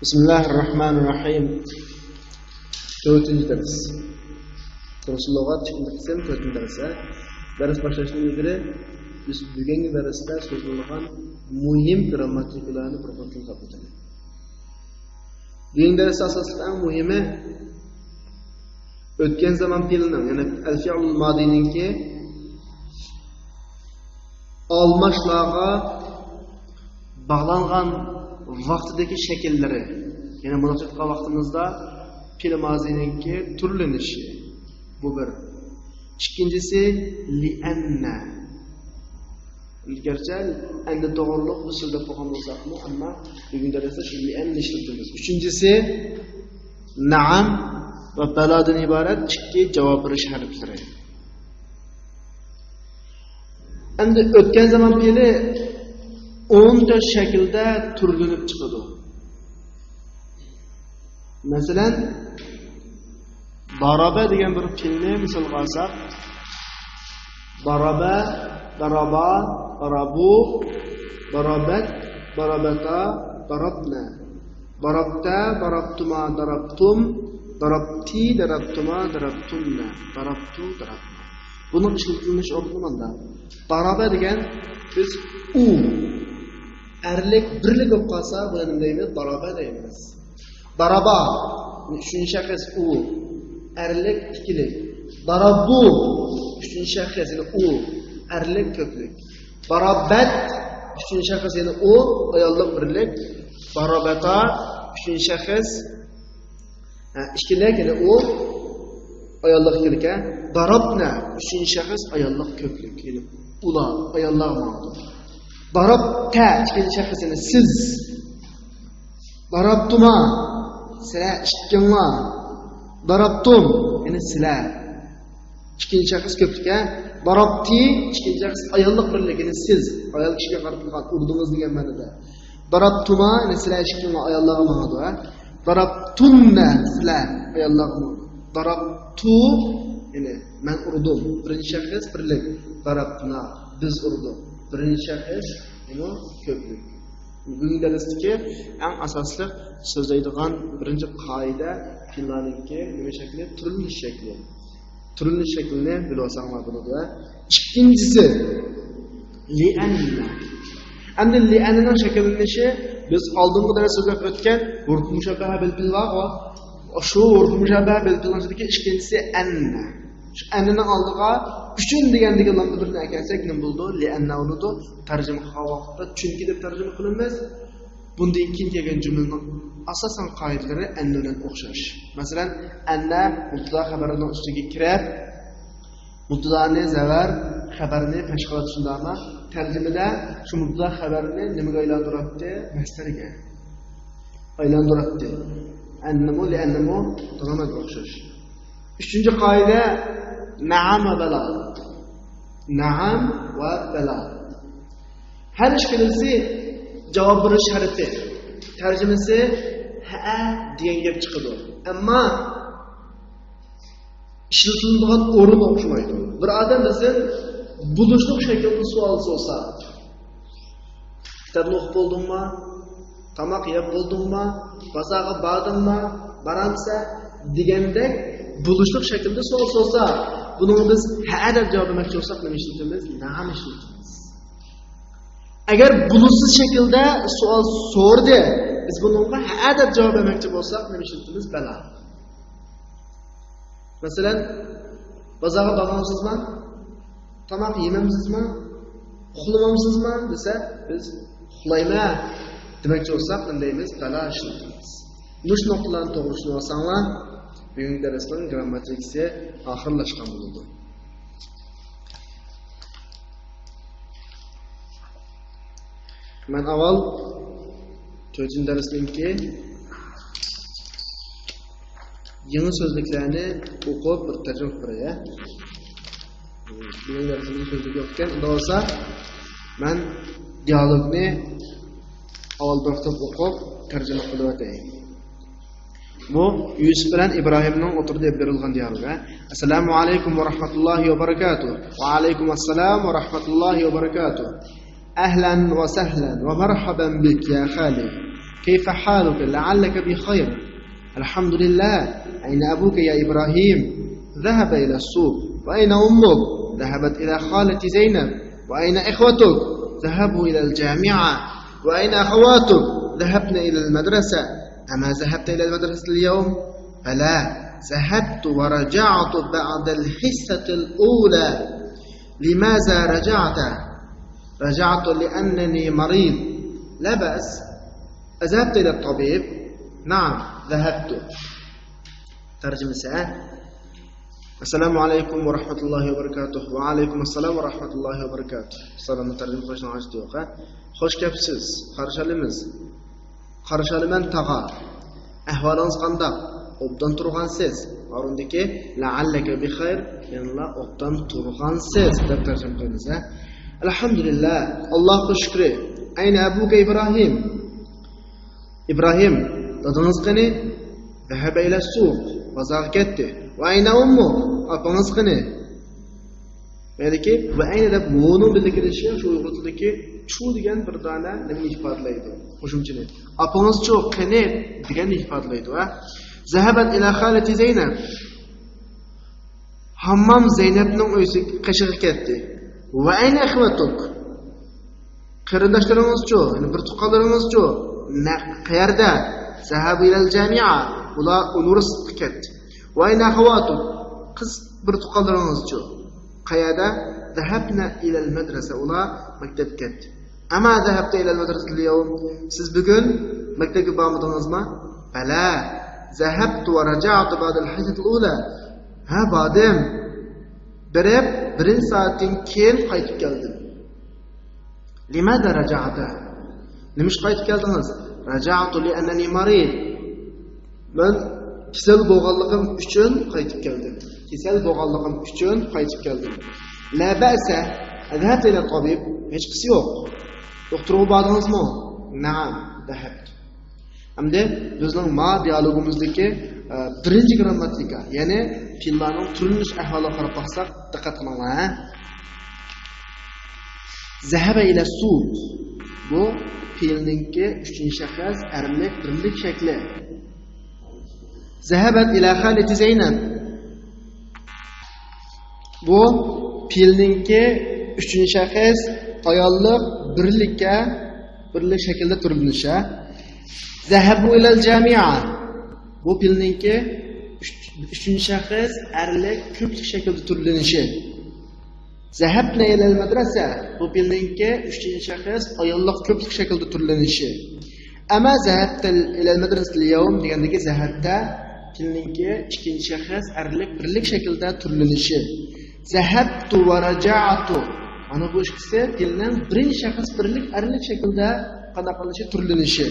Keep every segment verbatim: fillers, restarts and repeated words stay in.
بىسمىللاھىررەھمانىررەھىم. تۆتىنچى دەرس. دۇرۇس لۇغەت، ئىككىنچى قىسىم، تۆتىنچى دەرس. دەرس باشلاشتىن ئىلگىرى بىز بۈگۈنكى دەرستە سۆزلىنىدىغان مۇھىم گىرامماتىكىلارنى بىر قېتىم تاپىتىلى. بۈگۈنكى دەرستە ئاساسلىق ئەڭ مۇھىمى ئۆتكەن زامان پېئىلىنىڭ، يەنى ئەل فىئلۇل مادىنىڭكى ئالماشلارغا باغلانغان ۋاقتىدىكى شەكىللىرى. يەنى مۇنداق ئېيتقان ۋاقتىمىزدا پېئىل مازىنىڭكى تۈرلىنىشى. بۇ بىر. ئىككىنچىسى، لىئەننە. گەرچە ئەننە توغرۇلۇق بىر سۆزلەپ بولغان بولساقمۇ، ئەمما بۈگۈن دەرستە شۇ لىئەننى ئىشلىتىمىز. ئۈچىنچىسى، نەئەم ۋە بەلادىن ئىبارەت ئىككى جاۋاب بېرىش ھەرپلىرى. ئەمدى ئۆتكەن زامان پېئىلى ئون تۆت شەكىلدە تۈرلىنىپ چىقىدۇ. مەسىلەن، دارابە دېگەن بىر پېئىلنى مىسالغا ئالساق، دارابە، دارابا، دارابۇ، دارابەت، دارابەتا، دارابنە. دارابتە، دارابتۇما، دارابتۇم، دارابتى، دارابتۇما، دارابتۇمنە، دارابتۇ، دارابنە. بۇنىڭ ئىشلىتىلىش ئورنى ماندا. دارابە دېگەن بىز ئۇ، ئەرلىك بىرلىك بولۇپ قالسا، بۇنى نېمە دەيمىز؟ دارابە دەيمىز. دارابا، ئۈچىنچى شەخس ئۇ، ئەرلىك ئىككىلىك. دارابۇ، ئۈچىنچى شەخس، يەنى ئۇ، ئەرلىك كۆپلۈك. دارابەت، ئۈچىنچى شەخس، يەنى ئۇ، ئاياللىق بىرلىك. دارابەتا، ئۈچىنچى شەخس، ھە، ئىككىلىك، يەنى ئۇ، ئاياللىق ئىككىلىك، ھە. دارابنە، ئۈچىنچى شەخس، ئاياللىق كۆپلۈك، يەنى ئۇلار، ئاياللارغا ماڭىدۇ. دارابتە، ئىككىنچى شەخس، يەنى سىز. دارابتۇما، سىلەر ئىككىڭلار. دارابتۇم، يەنى سىلەر. ئىككىنچى شەخس كۆپلۈك، ھە. دارابتى، ئىككىنچى شەخس ئاياللىق بىرلىك، يەنى سىز. ئايال كىشىگە قارىتىلغان، ئۇردىڭىز دېگەن مەنىدە. دارابتۇما، يەنى سىلەر ئىككىڭلار ئاياللارغا ماڭىدۇ، ھە. دارابتۇمنە، سىلەر ئاياللارغا ماڭىدۇ. دارابتۇ، يەنى مەن ئۇردۇم. بىرىنچى شەخس بىرلىك. دارابنا، بىز ئۇردۇق. بىرىنچى شەخس، يەنى كۆپلۈك. بۈگۈنكى دەرستىكى ئەڭ ئاساسلىق سۆزلەيدىغان بىرىنچى قائىدە، پېئىللارنىڭكى نېمە شەكلى؟ تۈرلىنىش شەكلى. تۈرلىنىش شەكلىنى بىلىۋالساڭلار بولىدۇ. ئىككىنچىسى، لىئەننە. ئەمدى لىئەننىنىڭ شەكىللىنىشى، بىز ئالدىنقى دەرستە سۆزلەپ ئۆتكەن ھۇرۇف مۇشاببەھە بىلپېئىل بارغۇ. شۇ ھۇرۇپ مۇشاببەھە بىلپېئىلنىڭ ئىچىدىكى ئىككىنچىسى ئەننە. شۇ ئەننىنىڭ ئالدىغا ئۈچۈن دېگەندىكى لامدا بىرنى ئەكەلسەك، نېمە بولىدۇ؟ لىئەننە بولىدۇ. تەرجىمە قىلغان ۋاقىتتا چۈنكى دەپ تەرجىمە قىلىمىز. بۇندىن كېيىن كەلگەن جۈملىنىڭ ئاساسەن قائىدىلىرى ئەننە بىلەن ئوخشاش. مەسىلەن، ئەننە مۇبتەدا خەبەرنىڭ ئۈستىگە كىرىپ، مۇبتەدانى زەۋەر، خەبەرنى پەش قىلىۋاتىدۇ، شۇنداقمۇ؟ تەرجىمىدە شۇ مۇبتەدا خەبەرنى نېمىگە ئايلاندۇراتتى؟ مەستەرگە ئايلاندۇراتتى. ئەننىمۇ، لىئەننىمۇ تامامەن ئوخشاش. ئۈچىنچى قائىدە، نەئەم ۋە بەلا. نەئەم ۋە بەلا. ھەر ئىككىلىسى جاۋاب بېرىش ھەرپى. تەرجىمىسى ھەئە دېگەن گەپ چىقىدۇ. ئەمما ئىشلىتىلىدىغان ئورۇن ئوخشىمايدۇ. بىر ئادەم بىزدىن بولۇشلۇق شەكىلدە سوئال سورىسا، كىتابنى ئوقۇپ بولدۇڭما؟ تاماق يەپ بولدۇڭما؟ بازارغا باردىڭما؟ بارامسەن؟ دېگەندەك بولۇشلۇق شەكىلدە سوئال سورىسا، بۇنىڭغا بىز ھەئە دەپ جاۋاب بەرمەكچى بولساق، نېمە ئىشلىتىمىز؟ نەئەم ئىشلىتىمىز. ئەگەر بولۇشسىز شەكىلدە سوئال سورىدى، بىز بۇنىڭغا ھەئە دەپ جاۋاب بەرمەكچى بولساق، نېمە ئىشلىتىمىز؟ بەلا. مەسىلەن، بازارغا بارمامسىزما؟ تاماق يېمەمسىزما؟ ئۇخلىمامسىزما؟ دېسە، بىز ئۇخلايمەن دېمەكچى بولساق، نېمە دەيمىز؟ بەلا ئىشلىتىمىز. مۇشۇ نۇقتىلارنى توغرا چۈشىنىۋالساڭلار، بۈگۈنكى دەرسنىڭ گىرامماتىكىسى ئاخىرلاشقان بولىدۇ. مەن ئاۋۋال تۆتىنچى دەرسنىڭكى يېڭى سۆزلۈكلەرنى ئوقۇپ بىر تەرجىمە قىلىپ بېرەي. بۈگۈن دەرسىمىزدە سۆزلۈك يوق ئىكەن. ئۇنداق بولسا، مەن دىئالوگنى ئاۋۋال بىر قېتىم ئوقۇپ تەرجىمە قىلىۋېتەي. بۇ يۈسۈپ بىلەن ئىبراھىمنىڭ ئوتتۇرىدا ئېلىپ بېرىلغان دىئالوگ. السلام عليكم ورحمة الله وبركاته. وعليكم السلام ورحمة الله وبركاته. أهلا وسهلا ومرحبا بك يا خالي. كيف حالك؟ لعلك بخير. الحمد لله. أين أبوك يا إبراهيم؟ ذهب إلى السوق. وأين أمك؟ ذهبت إلى خالتي زينب. وأين إخوتك؟ ذهبوا إلى الجامعة. وأين أخواتك؟ ذهبن إلى المدرسة. أما ذهبت إلى المدرسة اليوم؟ بلى، ذهبت ورجعت بعد الحصة الأولى. لماذا رجعت؟ رجعت لأنني مريض. لا بأس. أذهبت إلى الطبيب؟ نعم، ذهبت. ترجمىسى. السلام عليكم ورحمة الله وبركاته. وعليكم السلام ورحمة الله وبركاته. سالامنى تەرجىمە قىلىشنىڭ ھاجىتى يوق، ھە؟ خوش كەپسىز. قارشى ئالىمىز. قارشى ئالىمەن تاغا. ئەھۋالىڭىز قانداق؟ ئوبدان تۇرغانسىز. ئورۇندىكى لەئەللەكە بىخەير، يەنىلا ئوبدان تۇرغانسىز دەپ تەرجىمە قىلىمىز، ھە؟ ئەلھەمدۇلىللا، ئاللاھقا شۈكرى. ئەينە ئەبۇكە ئىبراھىم؟ ئىبراھىم، دادىڭىز قېنى؟ ذەھەبە ئىلە سۇق، بازارغا كەتتى. ۋە ئەينە ئۇممۇق؟ ئاپىڭىز قېنى؟ يەنىكى ۋە ئەينە دەپ ۋونىڭ بىللە كېلىشى شۇ ئۇيغۇر تىلىدىكى چۇ دېگەن بىر دانە نېمىنى ئىپادىلەيدۇ؟ قوشۇمچىنى. ئاپىڭىزچۇ قېنى دېگەننى ئىپادىلەيدۇ، ھە؟ ذەھەبەت ئىلە خالىتى زەينەب. ھاممام زەينەپنىڭ ئۆيسى قېشىغا كەتتى. ۋە ئەينە ئەخۋەتۇك؟ قېرىنداشلىرىڭىزچۇ؟ يەنى بىر تۇغقانلىرىڭىزچۇ؟ نە-، قەيەردە؟ ذەھەبۇ ئىلەل جامىئە. ئۇلار ئۇنىۋېرسىتېتقا كەتتى. ۋە ئەينە ئەخەۋاتۇك؟ قىز بىر تۇغقانلىرىڭىزچۇ؟ قەيەردە؟ ذەھەبنە ئىلەل مەدرەسە. ئۇلار مەكتەپكە كەتتى. ئەما ذەھەبتە ئىلەل مەدرەسەتىل يەۋم؟ سىز بۈگۈن مەكتەپكە بارمىدىڭىزمۇ؟ بەلە. ذەھەبتۇ ۋە رەجەئتۇ بەئدەل ھەججەتىل ئۇلە. ھە، باردىم. بېرىپ، بىرىنچى سائەتتىن كېيىن قايتىپ كەلدىم. لىماذا رەجەئتە؟ نېمە ئۈچۈن قايتىپ كەلدىڭىز؟ رەجەئتۇ لىئەننەنى مەرىض. مەن كېسەل بولغانلىقىم ئۈچۈن قايتىپ كەلدىم. كېسەل بولغانلىقىم ئۈچۈن قايتىپ كەلدىم. لا بەئسە، ئەذھەبتە ئىلە تابىب؟ ھېچقىسى يوق. دوختۇرغا باردىڭىزمۇ؟ نەئەم، ذەھەبتۇ. ئەمدى بىزنىڭ ما دىئالوگىمىزدىكى، ئە، بىرىنچى گرامماتىكا، يەنى پېئىللارنىڭ تۈرلىنىش ئەھۋالىغا قاراپ باقساق، دىققەت قىلىڭلار، ھە. ذەھەبە ئىلە سۇق. بۇ پېئىلنىڭكى ئۈچىنچى شەخس ئەرلىك بىرلىك شەكلى. ذەھەبەت ئىلە خالىتى زەينەب. بۇ پېئىلنىڭكى ئۈچىنچى شەخس ئاياللىق بىرلىككە، بىرلىك شەكىلدە تۈرلىنىشى. ذەھەبۇ ئىلەل جامىئە. بۇ پېئىلنىڭكى ئۈچ-، ئۈچىنچى شەخس ئەرلىك كۆپلۈك شەكىلدە تۈرلىنىشى. ذەھەبنە ئىلەل مەدرەسە. بۇ پېئىلنىڭكى ئۈچىنچى شەخس ئاياللىق كۆپلۈك شەكىلدە تۈرلىنىشى. ئەمما ذەھەبتە ئىلەل مەدرەسەتىل يەۋم دېگەندىكى ذەھەبتە پېئىلنىڭكى ئىككىنچى شەخس ئەرلىك بىرلىك شەكىلدە تۈرلىنىشى. ذەھەبتۇ ۋە رەجەئتۇ. مانا بۇ ئىككىسى پېئىلنىڭ بىرىنچى شەخس بىرلىك ئەرلىك شەكىلدە قانداق قىلىنىشى؟ تۈرلىنىشى.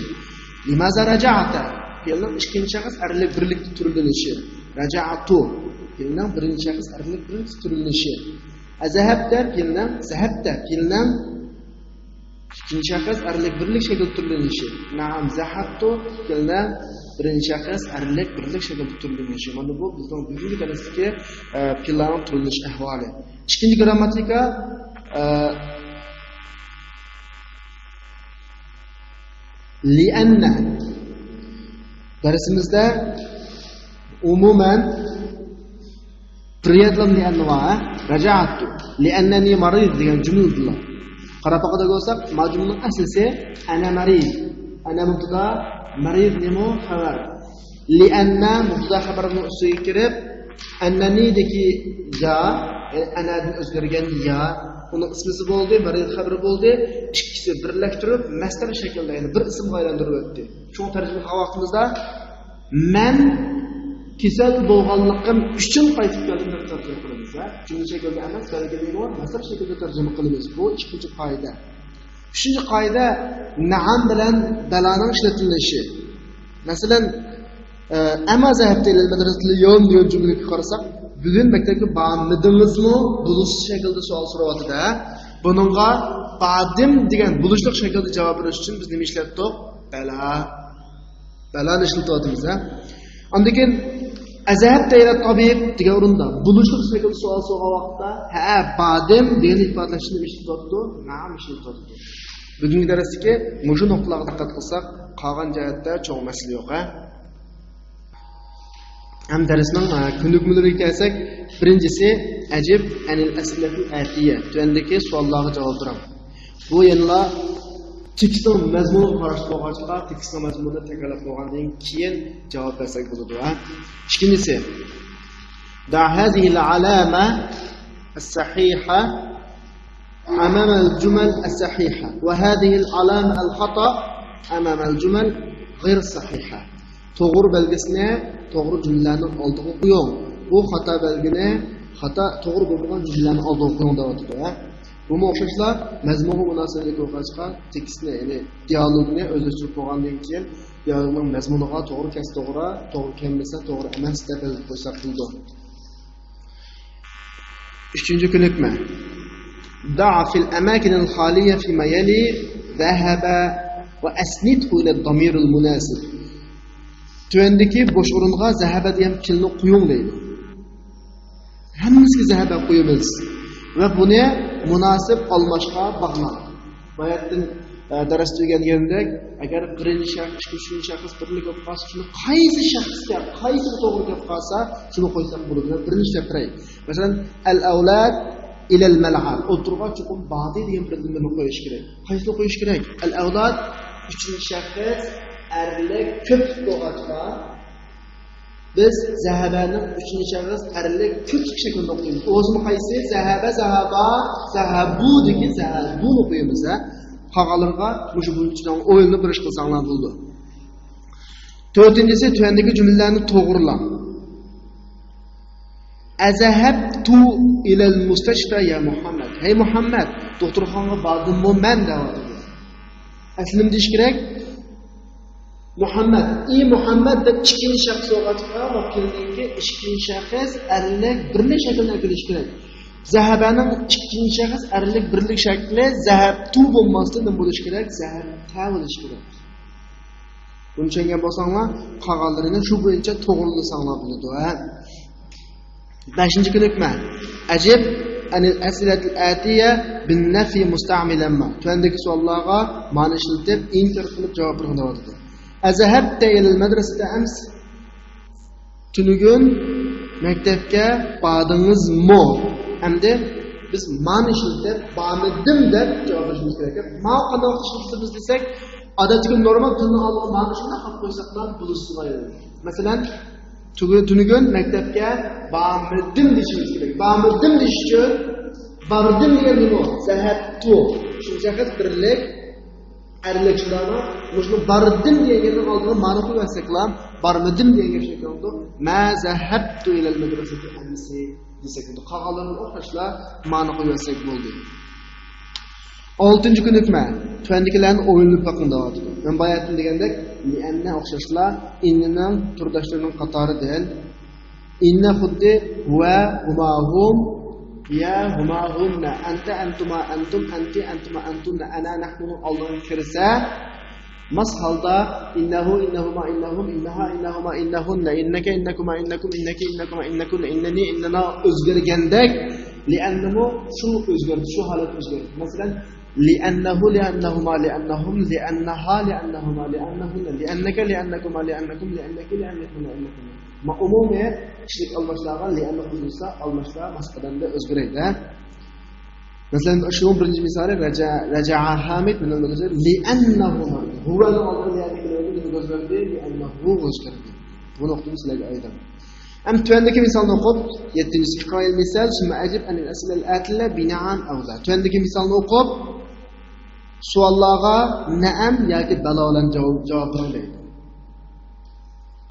لىمازا رەجەئتە؟ پېئىلنىڭ ئىككىنچى شەخس ئەرلىك بىرلىكتە تۈرلىنىشى. رەجەئتۇ. پېئىلنىڭ بىرىنچى شەخس ئەرلىك بىرلىكتە تۈرلىنىشى. ئەزەھەبتە پېئىلنىڭ، زەھەبتە پېئىلنىڭ ئىككىنچى شەخس ئەرلىك بىرلىك شەكىلدە تۈرلىنىشى. نەئەم، زەھەبتۇ پېئىلنىڭ بىرىنچى شەخس ئەرلىك بىرلىك شەكىلدە تۈرلىنىشى. مانا بۇ بىزنىڭ بۈگۈنكى دەرستىكى، ئە، پېئىللارنىڭ تۈرلىنىش ئەھۋالى. ئىككىنچى گرامماتىكا، ئە، لىئەننە. دەرسىمىزدە ئومۇمەن بىر يەردىلا لىئەننە بار، ھە؟ رەجەئەتتۇ. لىئەننەنى مەرىض دېگەن جۈملىدىلا. قاراپ باقىدىغان بولساق، ما جۈملىنىڭ ئەسلىسى ئەنە مەرىض. ئەنە مۇبتەدا، مەرىض نېمە؟ خەۋەر. لىئەننە مۇبتەدا خەۋەرنىڭ ئۈستىگە كىرىپ، ئەننەنىدىكى يا، يەنى ئەنەدىن ئۆزگەرگەن يا، ئۇنىڭ ئىسمىسى بولدى، مەرىض خەۋىرى بولدى. ئىككىسى بىرلەشتۈرۈپ، مەسدەر شەكلىدە، يەنى بىر ئىسىمغا ئايلاندۇرۇۋەتتى. شۇڭا تەرجىمە قىلغان ۋاقتىمىزدا، مەن كېسەل بولغانلىقىم ئۈچۈن قايتىپ كەلدىم دەپ تەرجىمە قىلىمىز، ھە؟ جۈملە شەكلىدە ئەمەس، بەلكى نېمە بار؟ مەسدەر شەكلىدە تەرجىمە قىلىمىز. بۇ ئىككىنچى قائىدە. ئۈچىنچى قائىدە، نەئەم بىلەن بەلانىڭ ئىشلىتىلىشى. مەسىلەن، ئە، ئەمما زەھەبتە ئىلەل مەدرەسەتىل يەۋم دېگەن جۈملىگە قارىساق، بۈگۈن مەكتەپكە بارمىدىڭىزمۇ؟ بولۇشلۇق شەكلىدە سوئال سوراۋاتىدۇ، ھە؟ بۇنىڭغا باردىم دېگەن بولۇشلۇق شەكىلدە جاۋاب بېرىش ئۈچۈن بىز نېمە ئىشلەتتۇق؟ بەلا. بەلانى ئىشلىتىۋاتىمىز، ھە؟ ئاندىن كېيىن، ئەزەھەبتە ئىلە تابىب دېگەن ئورۇندا بولۇشلۇق شەكىلدە سوئال سورىغان ۋاقىتتا، ھە، باردىم دېگەننى ئىپادىلەش ئۈچۈن نېمە ئىشلىتىۋاتىدۇ؟ نەئەم ئىشلىتىۋاتىدۇ. بۈگۈنكى دەرستىكى مۇشۇ نۇقتىلارغا دىققەت قىلساق، قالغان جەھەتتە چوڭ مەسىلە يوق، ھە؟ ھەم دەرسنىڭ، ئە، كۆنۈكمىلىرىگە كەلسەك، بىرىنچىسى، ئەجىب ئەنىل ئەسئىلەتىل ئەتىيە، تۆۋەندىكى سوئاللارغا جاۋاب بېرىڭ. بۇ يەنىلا تېكىستنىڭ مەزمۇنىغا قاراشلىق بولغاچقا، تېكىستنىڭ مەزمۇنىنى تەكرارلاپ بولغاندىن كېيىن جاۋاب بەرسەك بولىدۇ، ھە؟ ئىككىنچىسى، دع هذه العلامة الصحيحة أمام الجمل الصحيحة، وهذه العلامة الخطأ أمام الجمل غير الصحيحة. توغرا بەلگىسىنى توغرا جۈملىلەرنىڭ ئالدىغا قويۇڭ. بۇ خاتا بەلگىنى خاتا، توغرا بولمىغان جۈملىلەرنىڭ ئالدىغا قويۇڭ دەۋاتىدۇ، ھە. بۇمۇ ئوخشاشلا مەزمۇنغا مۇناسىۋەتلىك بولغاچقا، تېكىستنى، يەنى دىئالوگنى ئۆزلەشتۈرۈپ بولغاندىن كېيىن، دىئالوگنىڭ مەزمۇنىغا توغرا كەلسە توغرا، توغرا كەلمىسە توغرا ئەمەس دەپ يېزىپ قويساق بولىدۇ. ئۈچىنچى كۆنۈكمە. دع في الأماكن الخالية فيما يلي ذهب وأسنده إلى الضمير المناسب. تۆۋەندىكى بوش ئورۇنغا زەھەبە دېگەن پېئىلنى قويۇڭ دەيدۇ. ھەممىسىگە زەھەبە قويىمىز. ۋە بۇنى مۇناسىپ ئالماشقا باغلاڭ. باياتتىن، ئە، دەرستە ئۆگەنگەندەك، ئەگەر بىرىنچى شەخس، ئىككىنچى، ئۈچىنچى شەخس بىرلىك بولۇپ قالسا، شۇنى قايسى شەخسكە، قايسىغا توغرا كەپ قالسا، شۇنى قويساق بولىدۇ. مەن بىرنى ئىشلەپ بېرەي. مەسىلەن، ئەل ئەۋلاد ئىلەل مەلئەب. ئولتۇرغۇچى چوقۇم بادى دېگەن بىر نېمىنى قويۇش كېرەك. قايسىنى قويۇش كېرەك؟ ئەل ئەۋلاد ئۈچىنچى شەخس ئەرلىك كۆپلۈك بولغاچقا، بىز زەھەبەنىڭ ئۈچىنچى شەخس ئەرلىك كۆپلۈك شەكلىدە ئوقۇيمىز. ئۇ بولسىمۇ قايسى؟ زەھەبە، زەھەبا، زەھەبۇدىكى زەھەبۇنى قويىمىز، ھە. قالغانلىرىغا مۇشۇ بويىچە ئويلىنىپ بىر ئىش قىلساڭلار بولىدۇ. تۆتىنچىسى، تۆۋەندىكى جۈملىلەرنى توغرىلاڭ. ئەزەھەبتۇ ئىلەل مۇستەشفە يا مۇھەممەد. ھەي مۇھەممەد، دوختۇرخانىغا باردىممۇ مەن دەۋاتىدۇ. ئەسلىمدە دېيىش كېرەك، مۇھەممەد، ئى مۇھەممەد دەپ ئىككىنچى شەخس بولغاچقا، ماپىلدىكى ئىككىنچى شەخس ئەرلىك بىرلىك شەكلىنى ئەكېلىش كېرەك. زەھەبەنىڭ ئىككىنچى شەخس ئەرلىك بىرلىك شەكلى زەھەبتۇ بولماستىن نېمە بولۇشى كېرەك؟ زەھەبتە بولۇشى كېرەك. بۇنى چۈشەنگەن بولساڭلار، قالغانلىرىنى شۇ بويىچە توغرىلىساڭلار بولىدۇ، ھە. بەشىنچى كۆنۈكمە. ئەجىب ئەنىل ئەسئىلەتىل ئەتىيە بىن نەفى مۇستەئمىلەن ما. تۆۋەندىكى سوئاللارغا مانى ئىشلىتىپ، ئىنكار قىلىپ جاۋاب بېرىڭ دەۋاتىدۇ. ئەزەھەبتە ئىلەل مەدرەسىتە ئەمس. تۈنۈگۈن مەكتەپكە باردىڭىزمۇ؟ ئەمدى بىز مانى ئىشلىتىپ، بارمىدىم دەپ جاۋاب بېرىشىمىز كېرەك. ما قانداق ۋاقىتتا ئىشلىتىمىز دېسەك، ئادەتتىكى نورمال تىلنىڭ ئالدىغا مانى شۇنداق قىلىپ قويساقلا بولۇشىدىغان. مەسىلەن، تۈگۈ-، تۈنۈگۈن مەكتەپكە بارمىدىم دېيىشىمىز كېرەك. بارمىدىم دېيىش ئۈچۈن باردىم دېگەن نېمە؟ زەھەبتۇ. شۇنچە بىرلىك ئەرلىك شۇنداقمۇ؟ مۇشۇنى باردىم دېگەن گەپنىڭ ئالدىغا مانى قويۇۋەتسەكلا، بارمىدىم دېگەن گەپ شەكلىنىدۇ. ما زەھەبتۇ ئىلەل مەدرەسىتى ئەمسى دېسەك بولىدۇ. قالغانلىرىنى ئوخشاشلا مانى قويۇۋەتسەك بولدى. ئالتىنچى كۆنۈكمە. تۆۋەندىكىلەرنى ئويلىنىپ بېقىڭ دەۋاتىدۇ. مەن باياتتىن دېگەندەك، لىئەننە ئوخشاشلا ئىننىنىڭ تورداشلىرىنىڭ قاتارى دەل. ئىننە خۇددى ھۇۋە، ھۇما، ھۇم، يە، ھۇما، ھۇننە، ئەنتە، ئەنتۇما، ئەنتۇم، ئەنتى، ئەنتۇما، ئەنتۇننە، ئەنا، نەھنۇنىڭ ئالدىغا كىرسە، ماس ھالدا ئىننەھۇ، ئىننەھۇما، ئىننەھۇم، ئىننەھا، ئىننەھۇما، ئىننەھۇننە، ئىننەكە، ئىننەكۇما، ئىننەكۇم، ئىننەكى، ئىننەكۇما، ئىننەكۇننە، ئىننەنى، ئىننەنا ئۆزگەرگەندەك، لىئەننىمۇ شۇ ئۆزگەردى، شۇ ھالەت ئۆزگەردى. مەسىلەن، لىئەننەھۇ، لىئەننەھۇما، لىئەننەھۇم، لىئەننەھا، لىئەننەھۇما، لىئەننەھۇننە، لىئەننەكە، لىئەننەكۇما، لىئەننەكۇم، لىئەننەكى، لىئەننەكۇننە، لىئەننەھۇننە. ما ئومۇمىي كىشىلىك ئالماشلارغا لىئەننە قوشۇلسا، ئالماشلار ماس ئادەمدە ئۆزگىرەيدۇ. مەسىلەن، شۇنىڭ بىرىنچى مىسالى، رەجە-، رەجەئە ھامىد مىنەل مەدرىسە لىئەننەھۇما. ھۇۋەنىڭ ئالدىغا لىئەننى كېلىۋەردى، نېمە ئۆزگەردى؟ لىئەننەھۇ ئۆزگەردى. بۇ نۇقتىنى سىلەرگە ئايتىمەن. ئەمدى تۆۋەندىكى مىسالنى ئوقۇپ، يەتتىنچىسى، ئىقرائىل مىسال، سۈممە ئەجىب ئەنىل ئەسئىلەتىل ئەتىيە بىنەئەم ئەۋ لا. تۆۋەندىكى مىسالنى ئوقۇپ، سوئاللارغا نەئەم ياكى بەلا بىلەن جاۋاب، جاۋاب بېرىڭ دەيدۇ.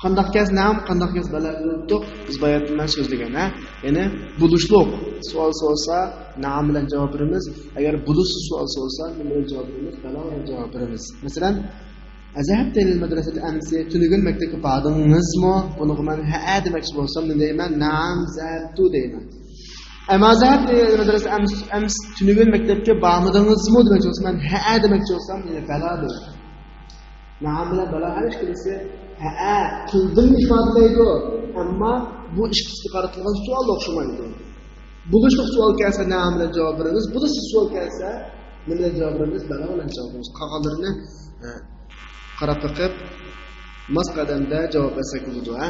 قانداق كەلسە نەئەم، قانداق كەلسە بەلا بىلەن ئوقۇدۇق. بىز باياتتىن مەن سۆزلىگەن، ھە؟ يەنى بولۇشلۇق سوئال سورىسا نەئەم بىلەن جاۋاب بېرىمىز. ئەگەر بولۇشسىز سوئال سورىسا نېمە بىلەن جاۋاب بېرىمىز؟ بەلا بىلەن جاۋاب بېرىمىز. مەسىلەن، ئەزەھەبتە ئىلەل مەدرەسەتى ئەمسى، تۈنۈگۈن مەكتەپكە باردىڭىزمۇ؟ بۇنىڭغا مەن ھەئە دېمەكچى بولسام نېمە دەيمەن؟ نەئەم زەھەبتۇ دەيمەن. ئەمما زەھەبتە ئىلەل مەدرەسەتى ئەمس، ئەمس، تۈنۈگۈن مەكتەپكە بارمىدىڭىزمۇ دەمەكچى بولسام مەن ھەئە دەمەكچى بولسام يەنە بەلا دەيمەن. نەئەم بىلەن بەلا ھەر ئىككىلىسى ھەئە قىلدىم ئىپادىلەيدۇ. ئەمما بۇ ئىككىسىگە قارىتىلغان سوئال ئوخشىمايدۇ. بولۇشلۇق سوئال كەلسە نەئەم بىلەن جاۋاب بېرىمىز. بولۇشسىز سوئال كەلسە نېمىدەپ جاۋاب بېرىمىز؟ بەلى بىلەن جاۋاب بېرىمىز. قالغانلىرىنى، ئە، قاراپ بېقىپ، ماس قەدەمدە جاۋاب بەرسەك بولىدۇ، ھە؟